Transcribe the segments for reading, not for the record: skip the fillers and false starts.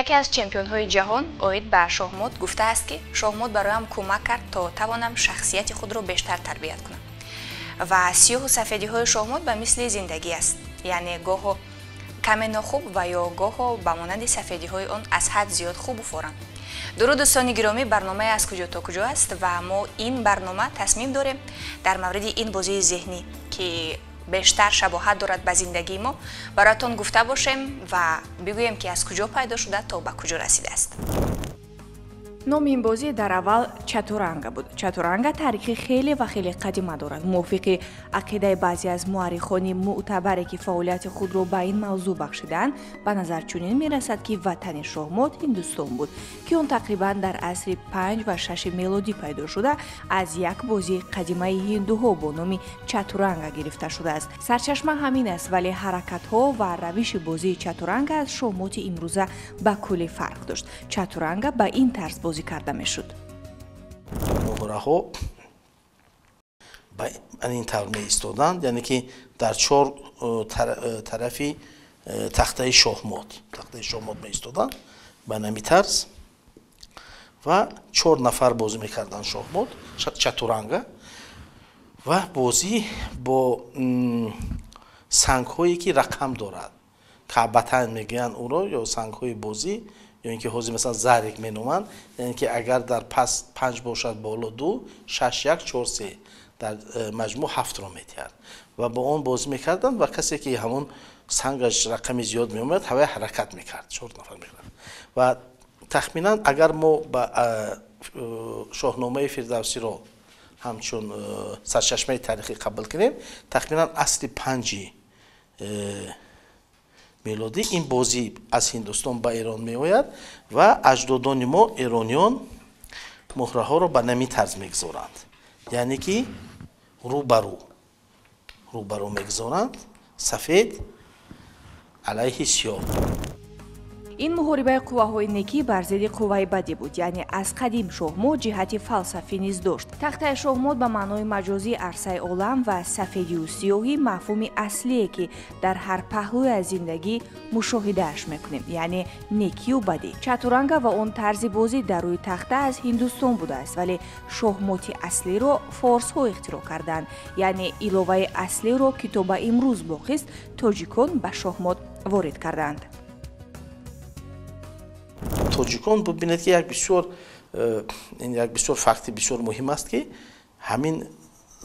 Яке аз чемпионҳои ҷаҳон оид ба шоҳмот гуфтааст, ки шоҳмот бароям кӯмак кард, то тавонам шахсияти худро бештар тарбият кунам. Ва сиёҳу сафедиҳои шоҳмот ба мисли зиндагӣ аст, яъне гоҳо каме нохуб ва ё гоҳо ба монанди сафедиҳои он аз ҳад зиёд хубу форам. Дуруд, дӯстони гиромӣ, барномаи «Аз куҷо то куҷо» аст ва мо ин барнома тасмим дорем дар мавриди ин бозии зеҳнӣ, ки бештар шабоҳат дорад ба зиндагии мо, бароятон гуфта бошем ва бигӯем, ки аз куҷо пайдо шуда то ба куҷо расидааст. Номи ин бозӣ дар аввал чатуранга буд. Чатуранга таърихи хеле ва хеле қадима дорад. Мувофиқи ақидаи баъзе аз муаррихони мӯътабаре, ки фаъолияти худро ба ин мавзӯъ бахшидаанд, ба назар чунин мерасад, ки ватани шоҳмот Ҳиндустон буд, ки он тақрибан дар асри панҷ ва шаши мелодӣ пайдо шуда, аз як бозии қадимаи ҳиндуҳо бо номи чатуранга гирифта шудааст. Сарчашма ҳамин аст, вале ҳаракатҳо ва равиши бозии чатуранга аз шоҳмоти имрӯза ба куллӣ фарқ дошт. Чатуранга ба ин тарз бозӣ карда мешуд. Муҳраҳо ба ин тавр меистоданд, яъне ки дар чор тарафи тахтаи шоҳмот меистоданд ба нами тарз ва чор нафар бозӣ мекарданд шоҳмот, чатуранга, ва бозӣ бо сангҳое, ки рақам дорад, каъбатайн мегӯянд ӯро, ё сангҳои бозӣ, ё ин ки ҳозир масалан зарик меноманд, яъне ки агар дар пас панҷ бошад, боло ду, шаш, як, чор, се, дар маҷмӯъ ҳафтро медиҳад ва бо он бозӣ мекарданд ва касе ки ҳамон сангаш рақами зиёд меомад, ҳавай ҳаракат мекард. Чор нафар мекард ва тахминан агар мо ба Шоҳномаи Фирдавсиро ҳамчун сарчашмаи таърихӣ қабул кунем, тахминан асри панҷи мелодӣ ин бозӣ аз Ҳиндустон ба Эрон меояд ва аҷдодони мо, эрониён, муҳраҳоро ба нами тарз мегузоранд, яъне ки рӯ ба рӯ, рӯ ба рӯ мегузоранд, сафед алайҳи сиёҳ. Ин муҳорибаи қувваҳои некӣ бар зидди қувваи бадӣ буд, яъне аз қадим шоҳмот ҷиҳати фалсафӣ низ дошт. Тахтаи шоҳмот ба маънои маҷозӣ арсаи олам ва сафедию сиёҳӣ мафҳуми аслие, ки дар ҳар паҳлӯе аз зиндагӣ мушоҳидааш мекунем, яъне некию бадӣ. Чатуранга ва он тарзи бозӣ дар рӯи тахта аз Ҳиндустон будааст, вале шоҳмоти аслиро форсҳо ихтироъ карданд, яъне иловаи аслиро, ки то ба имрӯз боқист, тоҷикон ба шоҳмот ворид карданд. Тоҷикон, бубинед, ки як бисёр факти бисёр муҳим аст, ки ҳамин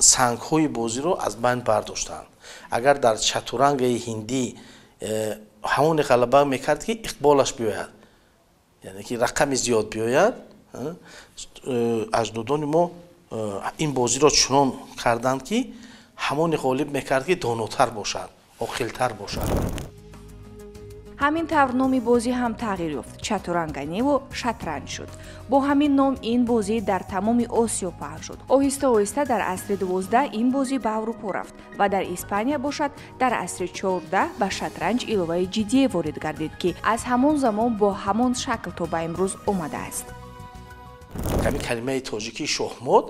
сангҳои бозиро аз байн бардоштанд. Агар дар чатурангаи ҳиндӣ ҳамоне ғалаба мекард, ки иқболаш биёяд, яъне ки рақами зиёд биёяд, аҷдодони мо ин бозиро чунон карданд, ки ҳамоне ғолиб мекард, ки донотар бошад, оқилтар бошад. Ҳамин тавр номи бозӣ ҳам тағйир ёфт, чатуранга неву шатранҷ шуд. Бо ҳамин ном ин бозӣ дар тамоми Осиё паҳн шуд. Оҳиста оҳиста дар асри 12 ин бозӣ ба Аврупо рафт ва дар Испания бошад, дар асри 14 ба шатранҷ иловаи ҷиддие ворид гардид, ки аз ҳамон замон бо ҳамон шакл то ба имрӯз омадааст. Ҳамин калимаи тоҷикии шоҳмот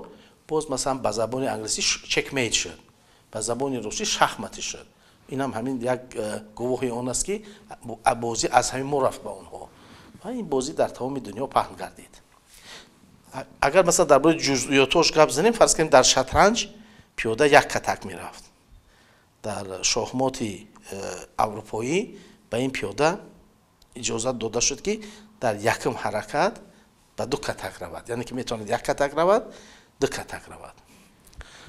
боз масалан ба забони англисӣ checkmate шуд, ба забони русӣ шахматы шуд. Инам ҳамин як гувоҳи он аст, ки бозӣ аз ҳамин мо рафт ба онҳо ва ин бозӣ дар тамоми дунё паҳн гардид. Агар масалан дар бораи ҷузъиётош гап занем, фарз кунем, дар шатранҷ пиёда як катак мерафт, дар шоҳмоти аврупоӣ ба ин пиёда иҷозат дода шуд, ки дар якум ҳаракат ба ду катак равад, яъне ки метавонад як катак равад, ду катак равад.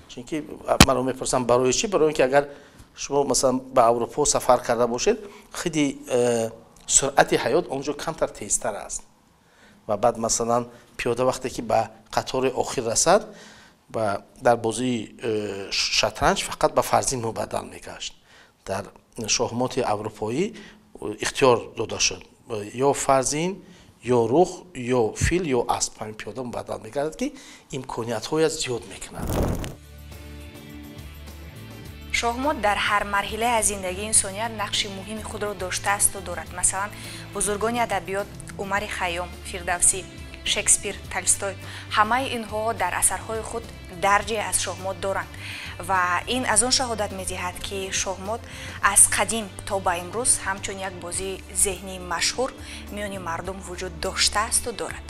Чунки маро мепурсам, барои чӣ? Барои ин ки агар шумо масалан ба Аврупо сафар карда бошед, хиди суръати ҳаёт он ҷо камтар тезтар аст ва баъд масалан пиёда вақте ки ба қатори охир расад, дар бозии шатранҷ фақат ба фарзин мубаддал мегашт. Дар шоҳмоти аврупоӣ ихтиёр дода шуд: ё фарзин, ё рух, ё фил, ё асп, ҳамин пиёда мубаддал мегардад, ки имкониятҳояш зиёд мекунад. Шоҳмот дар ҳар марҳилае аз зиндагии инсоният нақши муҳими худро доштаасту дорад. Масалан, бузургони адабиёт Умари Хайём, Фирдавсӣ Шекспир, Толстой ҳамаи инҳо дар асарҳои худ дарҷе аз шоҳмот доранд ва ин аз он шаҳодат медиҳад, ки шоҳмот аз қадим то ба имрӯз ҳамчун як бозии зеҳнии машҳур миёни мардум вуҷуд доштаасту дорад.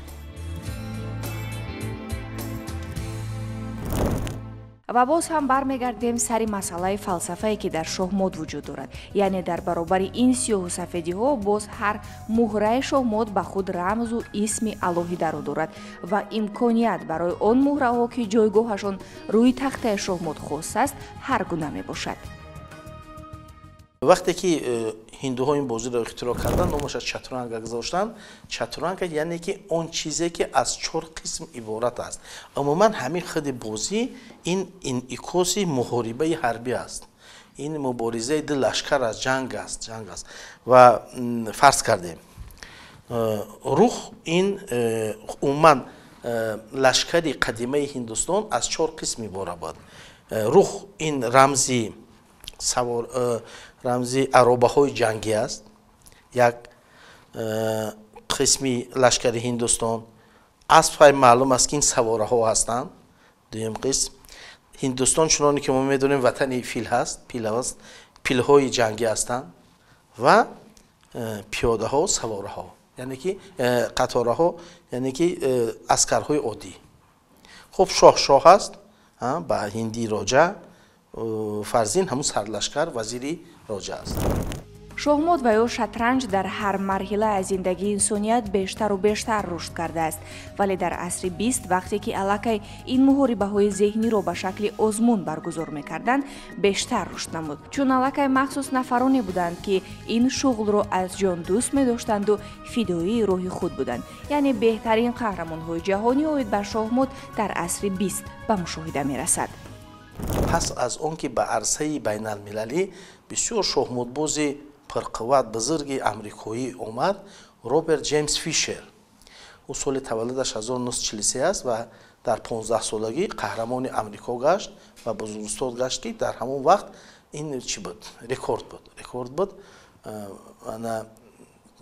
Ва боз ҳам бармегардем сари масъалаи фалсафае, ки дар шоҳмот вуҷуд дорад. Яъне дар баробари ин сиёҳу сафедиҳо боз ҳар муҳраи шоҳмот ба худ рамзу исми алоҳидаро дорад ва имконият барои он муҳраҳо, ки ҷойгоҳашон рӯи тахтаи шоҳмот хос аст, ҳар гуна мебошад. Вақте ки ҳиндуҳо ин бозиро ихтироъ карданд, номаша чатуранга гузоштанд. Чатуранга яъне ки он чизе, ки аз чор қисм иборат аст. Умуман ҳамин худи бозӣ ин инъикоси муҳорибаи ҳарбӣ аст. Ин муборизаи ду лашкар аст, ҷанг аст, ҷанг аст. Ва фарз кардем, рух ин умуман лашкари қадимаи Ҳиндустон аз чор қисм иборат буд. Рух ин рамзи савор, рамзи аробаҳои ҷангӣ аст, як қисми лашкари Ҳиндустон. Аспҳои маълум аст, ки ин савораҳо ҳастанд, дуюм қисм. Ҳиндустон, чуноне ки мо медонем, ватани фил ҳаст, пил аст, пилҳои ҷангӣ ҳастанд ва пиёдаҳо, савораҳо, яъне ки қатораҳо, яъне ки аскарҳои оддӣ. Хуб, шоҳ шоҳ аст, ба ҳиндӣ роҷа, фарзин ҳамун сарлашкар, вазири роҷа аст. Шоҳмот ва ё шатранҷ дар ҳар марҳила аз зиндагии инсоният бештару бештар рушд кардааст, вале дар асри бист, вақте ки аллакай ин муҳорибаҳои зеҳниро ба шакли озмун баргузор мекарданд, бештар рушд намуд, чун аллакай махсус нафароне буданд, ки ин шуғлро аз ҷон дӯст медоштанду фидоии роҳи худ буданд. Яъне беҳтарин қаҳрамонҳои ҷаҳонӣ оид ба шоҳмот дар асри бист ба мушоҳида мерасад. Пас аз он ки ба арсаи байналмилалӣ бисёр шоҳмотбози пурқувват бузурги амрикоӣ омад, Роберт Ҷеймс Фишер. Ӯ соли таваллудаш 1943 аст ва дар 15-солагӣ қаҳрамони Амрико гашт ва бузургустод гашт, ки дар ҳамон вақт ин чӣ буд? Рекорд буд. Рекорд буд. Ана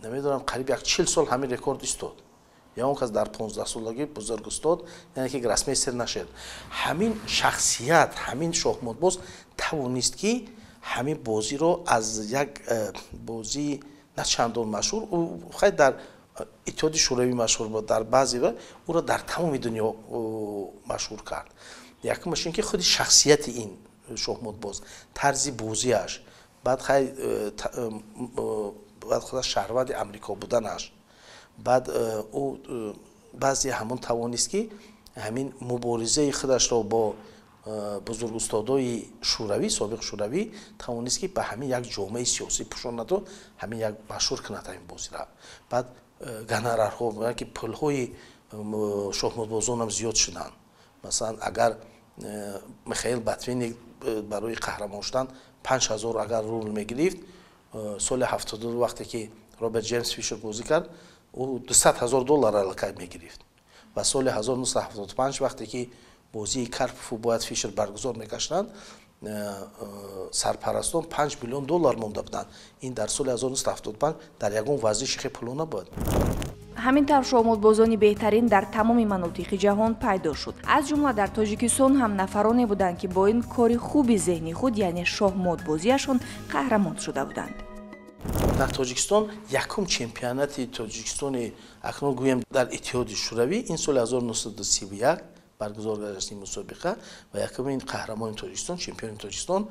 намедонам, қариб як 40 сол ҳамин рекорд истод. Я он кас дар 15-солагӣ бузургустод, яъне ки гроссмейстер нашуд. Ҳамин шахсият, ҳамин шоҳмотбоз тавонист, ки ҳамин бозиро аз як бозии на чандон машҳур, ӯ хай дар Иттиҳоди Шӯравӣ машҳур буд, дар баъзе ӯро дар тамоми дунё машҳур кард. Якумаш ин ки худи шахсияти ин шоҳмотбоз, тарзи бозиаш, баъд хай баъд худаш шаҳрванди Амрико буданаш, баъд ӯ баъзе ҳамон тавонист, ки ҳамин муборизаи худашро бо бузургустодои шӯравӣ, собиқ шӯравӣ, тавонист, ки ба ҳамин як ҷомеаи сиёсӣ пӯшонаду ҳамин як машҳур кунад ҳамин бозиро. Баъд гонорарҳо, ки пулҳои шоҳмотбозонам зиёд шуданд. Масалан, агар Михаил Ботвинник барои қаҳрамон шудан 5000 агар рубл мегирифт, соли 72 вақте ки Роберт Ҷеймс Фишер бозӣ кард, ӯ 200 000 доллар аллакай мегирифт. Ва соли 1975 вақте ки бозии Карпову бояд Фишер баргузор мекаштанд, сарпарастон 5 миллион доллар монда буданд. Ин дар соли 1975 дар ягон варзиши хеле пуло набуд. Ҳамин тавр шоҳмотбозони беҳтарин дар тамоми манотиқи ҷаҳон пайдо шуд. Аз ҷумла дар Тоҷикистон ҳам нафароне буданд, ки бо ин кори хуби зеҳни худ, яъне шоҳмотбозиашон, қаҳрамон шуда буданд. Дар Тоҷикистон якум чемпионати Тоҷикистони, акнун гӯем дар Иттиҳоди Шӯравӣ, ин соли 1931 баргузор гардид ин мусобиқа ва якумин қаҳрамони Тоҷикистон, чемпиони Тоҷикистон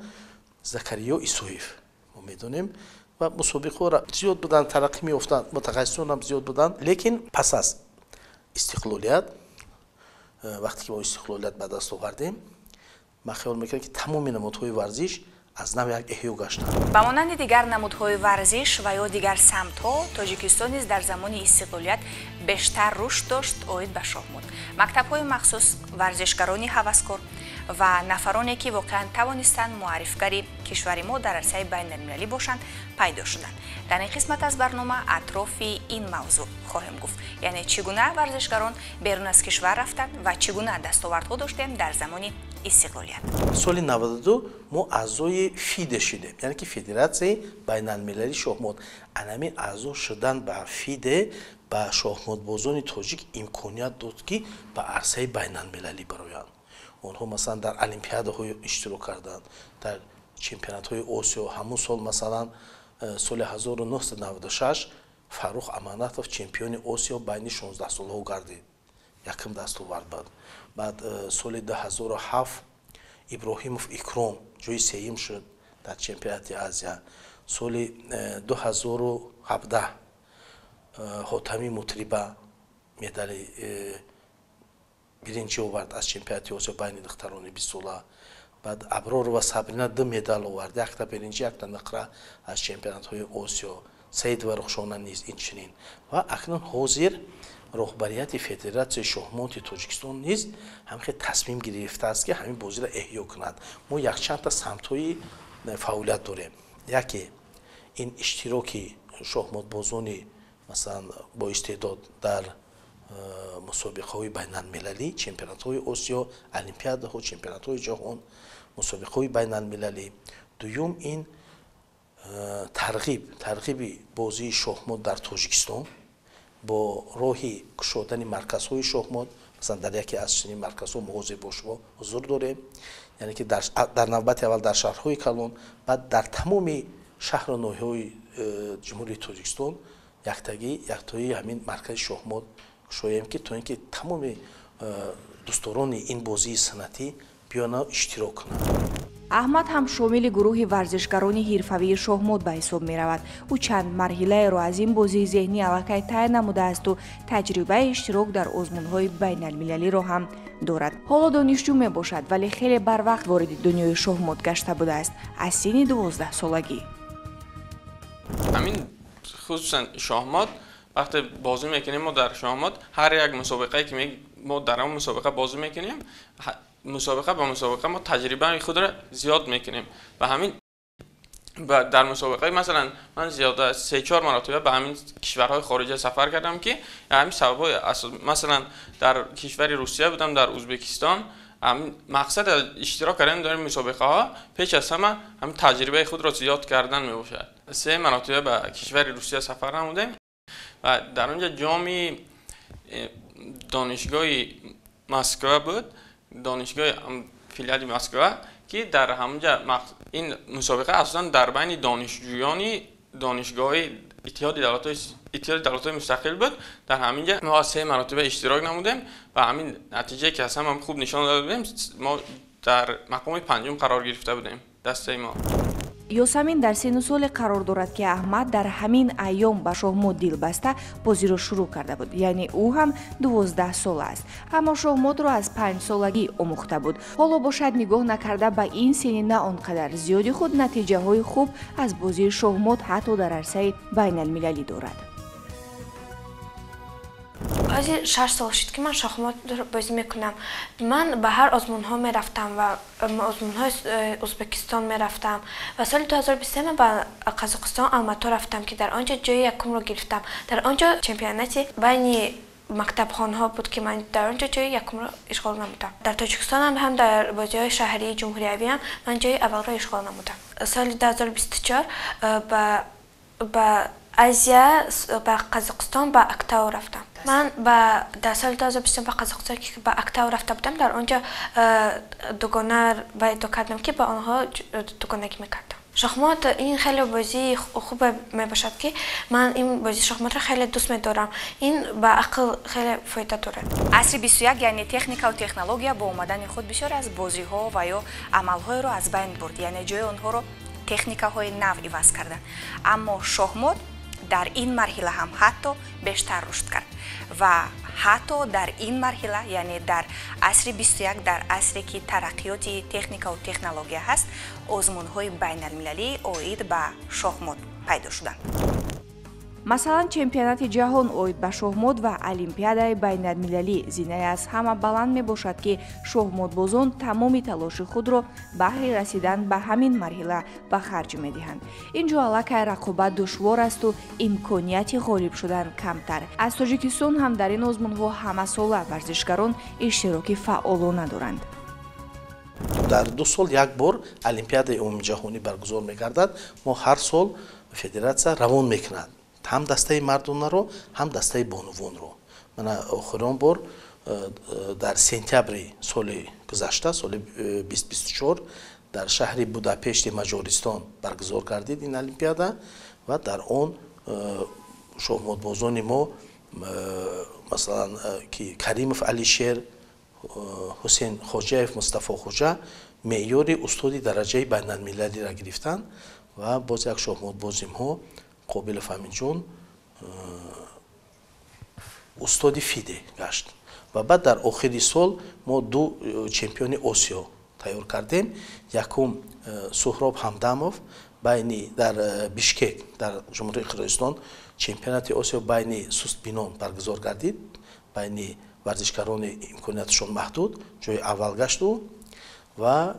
Закариё Исоев, мо медонем. Ва мусобиқаҳо зиёд буданд, тараққӣ меёфтанд, мутахассисонам зиёд буданд, лекин пас аз истиқлолият, вақте ки мо истиқлолият ба даст овардем, ман хаёл мекардам, ки тамоми намудҳои варзиш аз нав як эҳё гаштанд. Ба монанди дигар намудҳои варзиш ва ё дигар самтҳо, Тоҷикистон низ дар замони истиқлолият бештар рушд дошт оид ба шоҳмот. Мактабҳои махсус, варзишгарони ҳаваскор ва нафароне, ки воқеан тавонистанд муаррифгари кишвари мо дар арсаи байналмилалӣ бошанд, пайдо шуданд. Дар ин қисмат аз барнома атрофи ин мавзӯъ хоҳем гуфт, яъне чӣ гуна варзишгарон берун аз кишвар рафтанд ва чӣ гуна дастовардҳо доштем дар замони истиқлолият. Соли 92 мо аъзои ФИДЕ шудем, яъне ки Федератсияи байналмилалии шоҳмот. Анами аъзо шудан ба ФИДЕ Ба шоҳмотбозони тоҷик имконият дод, ки ба арсаи байналмилалӣ бароянд. Онҳо, масалан, дар олимпиадаҳо иштирок карданд, дар чемпионатҳои Осиё. Ҳамун сол, масалан, соли 1996 Фаррух Аманатов чемпиони Осиё байни 16 солаҳо гардид, якум дастовард бад. Баъд соли 2007 Иброҳимов Икром ҷои сеюм шуд дар чемпионати Азия. Соли 2017 Ҳотамӣ Мутриба медали биринҷӣ овард аз чемпионати Осиё байни духтарони 20 сола. Баъд Абророва Сабрина ду медал овард, якта биринҷӣ, якта нуқра аз чемпионатҳои Осиё. Саидова Рухшона низ инчунин. Ва акнун ҳозир роҳбарияти Федератсияи шоҳмоти Тоҷикистон низ ҳамхел тасмим гирифтааст, ки ҳамин бозиро эҳё кунад. Мо якчандта самтҳои фаъолият дорем. Яке ин иштироки шоҳмотбозони, масалан, боистеъдод дар мусобиқаҳои байналмилалӣ, чемпионатҳои Осиё, олимпиадаҳо, чемпионатҳои ҷаҳон, мусобиқаҳои байналмилалӣ. Дуюм ин тарғиби бозии шоҳмот дар Тоҷикистон бо роҳи кушодани марказҳои шоҳмот. Масалан, дар яке аз чунин марказҳо мо ҳозир бо шумо ҳузур дорем, яъне ки дар навбати аввал дар шаҳрҳои калон, баъд дар тамоми шаҳру ноҳияҳои Ҷумҳурии Тоҷикистон яктагӣ яктои ҳамин маркази шоҳмот кушоем, ки то ин ки тамоми дӯстдорони ин бозии санъатӣ биёнанд, иштирок кунанд. Аҳмад ҳам шомили гурӯҳи варзишгарони ҳирфавии шоҳмот ба ҳисоб меравад. Ӯ чанд марҳилаеро аз ин бозии зеҳнӣ аллакай тай намудаасту таҷрибаи иштирок дар озмунҳои байналмилалиро ҳам дорад. Ҳоло донишҷӯ мебошад, вале хеле барвақт вориди дунёи шоҳмот гашта будааст, аз синни 12 солагӣ. Ҳамин хусусан шоҳмот вақте бозӣ мекунем, мо дар шоҳмот ҳар як мусобиқае ки мо дар он мусобиқа бозӣ мекунем, мусобиқа ба мусобиқа мо таҷрибаи худро зиёд мекунем. Ва ҳамин дар мусобиқаи, масалан, ман зиёда се-чор маротиба ба ҳамин кишварҳои хориҷа сафар кардам, ки ҳамин сабабҳои, масалан, дар кишвари Русия будам, дар Ӯзбекистон. Ҳамин мақсад аз иштирок кардан дар ин мусобиқаҳо пеш аз ҳама ҳамин таҷрибаи худро зиёд кардан мебошад. Се маротиба ба кишвари Русия сафар намудем ва дар он ҷо ҷоми донишгоҳи Москва буд, донишгоҳи филиали Москва, ки дар ҳамонҷа ин мусобиқа асосан дар байни донишҷӯёни донишгоҳи Иттиҳоди Давлатҳои Мустақил буд. Дар ҳамин ҷа мо се маротиба иштирок намудем ва ҳамин натиҷае ки аз ҳама хуб нишон дода будем, мо дар мақоми панҷум қарор гирифта будем, дастаи мо. Ёсамин дар синну соле қарор дорад, ки Аҳмад дар ҳамин айём ба шоҳмот дил баста, бозиро шурӯъ карда буд, яъне ӯ ҳам 12 сола аст, аммо шоҳмотро аз 5 солагӣ омӯхта буд. Ҳоло бошад, нигоҳ накарда ба ин синни на он қадар зиёди худ, натиҷаҳои хуб аз бозии шоҳмот ҳатто дар арсаи байналмилалӣ дорад. Ҳозир 6 сол шуд, ки ман шоҳмот бозӣ мекунам. Ман ба ҳар озмунҳо мерафтам ва озмунҳои Ӯзбекистон мерафтам ва соли 2023 ман ба Қазоқистон, Алмато рафтам, ки дар он ҷо ҷои якумро гирифтам. Дар он ҷо чемпионати байни мактабхонҳо буд, ки ман дар он ҷо ҷои якумро ишғол намудам. Дар Тоҷикистонам ҳам дар бозиҳои шаҳрии ҷумҳуриявиам ман ҷои аввалро ишғол намудам. Соли 2024 ба Азия, ба Қазоқистон, ба Актау рафтам. Ман ба дар соли 2023 ба Қазоқистон, ки ба Актау рафта будам, дар он ҷо дугона пайдо кардам, ки ба онҳо дугонагӣ мекардам. Шоҳмот ин хеле бозии хубе мебошад, ки ман ин бозии шоҳмотро хеле дӯст медорам. Ин ба ақл хеле фоида дорад. Асри 21, яъне техникаву технология, бо омадани худ бисёр аз бозиҳо ва ё амалҳоеро аз байн бурд, яъне ҷои онҳоро техникаҳои нав иваз карданд. Аммо шоҳмот дар ин марҳила ҳам ҳатто бештар рушд кард ва ҳатто дар ин марҳила, яъне дар асри 21, дар асре ки тараққиёти техникаву технология ҳаст, озмунҳои байналмилалӣ оид ба шоҳмот пайдо шуданд. Масалан, чемпионати ҷаҳон оид ба шоҳмот ва олимпиадаи байналмилалӣ зинаи аз ҳама баланд мебошад, ки шоҳмотбозон тамоми талоши худро баҳри расидан ба ҳамин марҳила ба харҷ медиҳанд. Ин ҷо аллакай рақобат душвор асту имконияти ғолиб шудан камтар. Аз Тоҷикистон ҳам дар ин озмунҳо ҳамасола варзишгарон иштироки фаъолона доранд. Дар 2 сол як бор олимпиадаи умумиҷаҳонӣ баргузор мегардад. Мо ҳар сол федератсия равон мекунад. Ҳам дастаи мардонаро, ҳам дастаи бонувонро. Мана охирон бор дар сентябри соли гузашта, соли 2024, дар шаҳри Будапешти Маҷористон баргузор гардид ин олимпиада ва дар он шоҳмотбозони мо, масалан, ки Каримов Алишер, Ҳусейн Хоҷаев, Мустафо Хоҷа меъёри устоди дараҷаи байналмилалиро гирифтанд ва боз як шоҳмотбозимҳо Қобилов Аминҷон устоди ФИДЕ гашт. Ва баъд дар охири сол мо ду чемпиони Осиё тайёр кардем. Якум Суҳроб Ҳамдамов байни дар Бишкек, дар Ҷумҳурии Қирғизистон чемпионати Осиё байни сустбинон баргузор гардид, байни варзишгарони имконияташон маҳдуд ҷои аввал гашт ӯ. Ва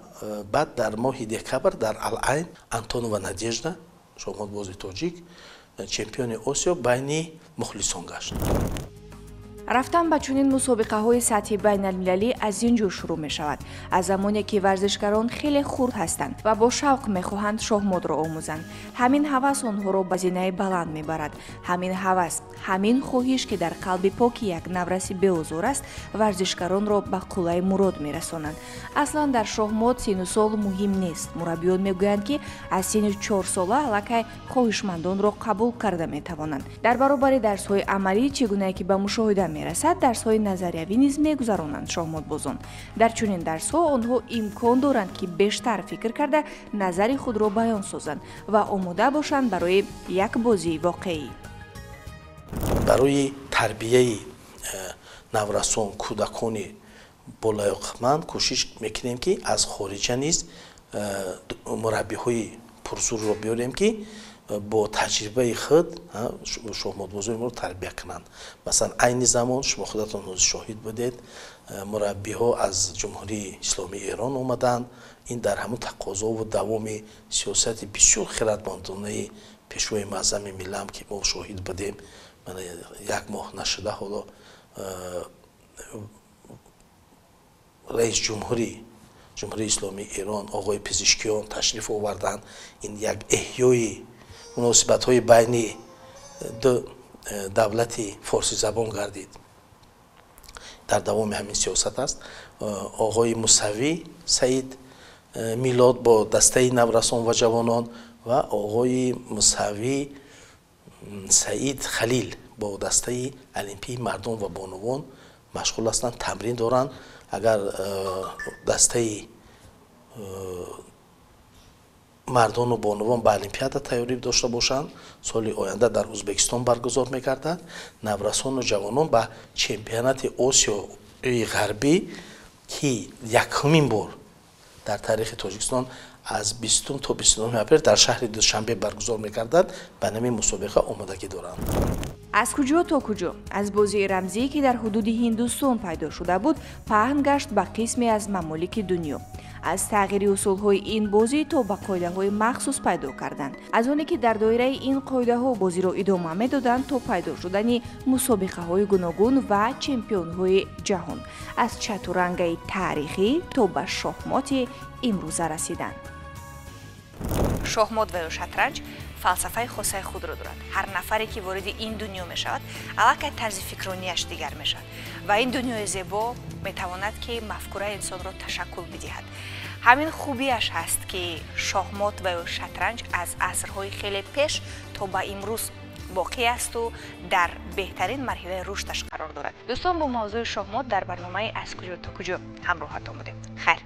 баъд дар моҳи декабр дар Ал-Айн Антонова Надежда, шоҳмотбози тоҷик, чемпиони Осиё байни мухлисон гашт. Рафтан ба чунин мусобиқаҳои сатҳи байналмилалӣ аз ин ҷо шурӯъ мешавад, аз замоне ки варзишгарон хеле хурд ҳастанд ва бо шавқ мехоҳанд шоҳмотро омӯзанд. Ҳамин ҳавас онҳоро ба зинаи баланд мебарад. Ҳамин ҳавас, ҳамин хоҳиш, ки дар қалби поки як навраси беозор аст, варзишгаронро ба қуллаи мурод мерасонанд. Аслан дар шоҳмот сину сол муҳим нест. Мураббиён мегӯянд, ки аз синни 4 сола аллакай хоҳишмандонро қабул карда метавонанд. Дар баробари дарсҳои амалӣ, чӣ гунае ки ба мушоҳида мерасад, дарсҳои назариявӣ низ мегузаронанд шоҳмотбозон. Дар чунин дарсҳо онҳо имкон доранд, ки бештар фикр карда, назари худро баён созанд ва омода бошанд барои як бозии воқеӣ. Барои тарбияи наврасон, кӯдакони болаёқатманд кӯшиш мекунем, ки аз хориҷа низ мураббиҳои пурзурро биёрем, ки бо таҷрибаи худ шоҳмотбозои моро тарбия кунанд. Масалан, айни замон шумо худатон шоҳид будед, мураббиҳо аз Ҷумҳурии Исломии Эрон омаданд. Ин дар ҳамун тақозову давоми сиёсати бисёр хиратмандонаи Пешвои муаззами миллам, ки мо шоҳид будем, як моҳ нашуда ҳоло раис ҷумҳури Ҷумҳурии Исломии Эрон оғои Пизишкиён ташриф оварданд. Ин як эҳёи муносибатҳои байни ду давлати форсизабон гардид. Дар давоми ҳамин сиёсат аст. Оғои Мусавӣ Саид Милод бо дастаи наврасон ва ҷавонон ва оғои Мусавӣ Саид Халил бо дастаи олимпии мардон ва бонувон машғул ҳастанд, тамрин доранд. Агар дастаи мардону бонувон ба олимпиада тайёрӣ дошта бошанд, соли оянда дар Ӯзбекистон баргузор мегардад, наврасону ҷавонон ба чемпионати Осиёи Ғарбӣ, ки якумин бор дар таърихи Тоҷикистон аз 20 то 29 апрел дар шаҳри Душанбе баргузор мегардад, ба нами мусобиқа омодагӣ доранд. Аз куҷо то куҷо? Аз бозии рамзие, ки дар ҳудуди Ҳиндустон пайдо шуда буд, паҳн гашт ба қисме аз мамолики дунё. Аз тағйири усулҳои ин бозӣ то ба қоидаҳои махсус пайдо кардан, аз оне ки дар доираи ин қоидаҳо бозиро идома медоданд, то пайдо шудани мусобиқаҳои гуногун ва чемпионҳои ҷаҳон, аз чатурангаи таърихӣ то ба шоҳмоти имрӯза расиданд. Шоҳмот ва ё шатранҷ фалсафаи хосаи худро дорад. Ҳар нафаре, ки вориди ин дунё мешавад, аллакай тарзи фикронияш дигар мешавад ва ин дунёи зебо метавонад, ки мафкураи инсонро ташаккул бидиҳад. Ҳамин хубиаш ҳаст, ки шоҳмот ва ё шатранҷ аз асрҳои хеле пеш то ба имрӯз боқӣ асту дар беҳтарин марҳилаи рушдаш қарор дорад. Дӯстон, бо мавзӯи шоҳмот дар барномаи «Аз куҷо то куҷо» ҳамроҳатон будем. Хайр.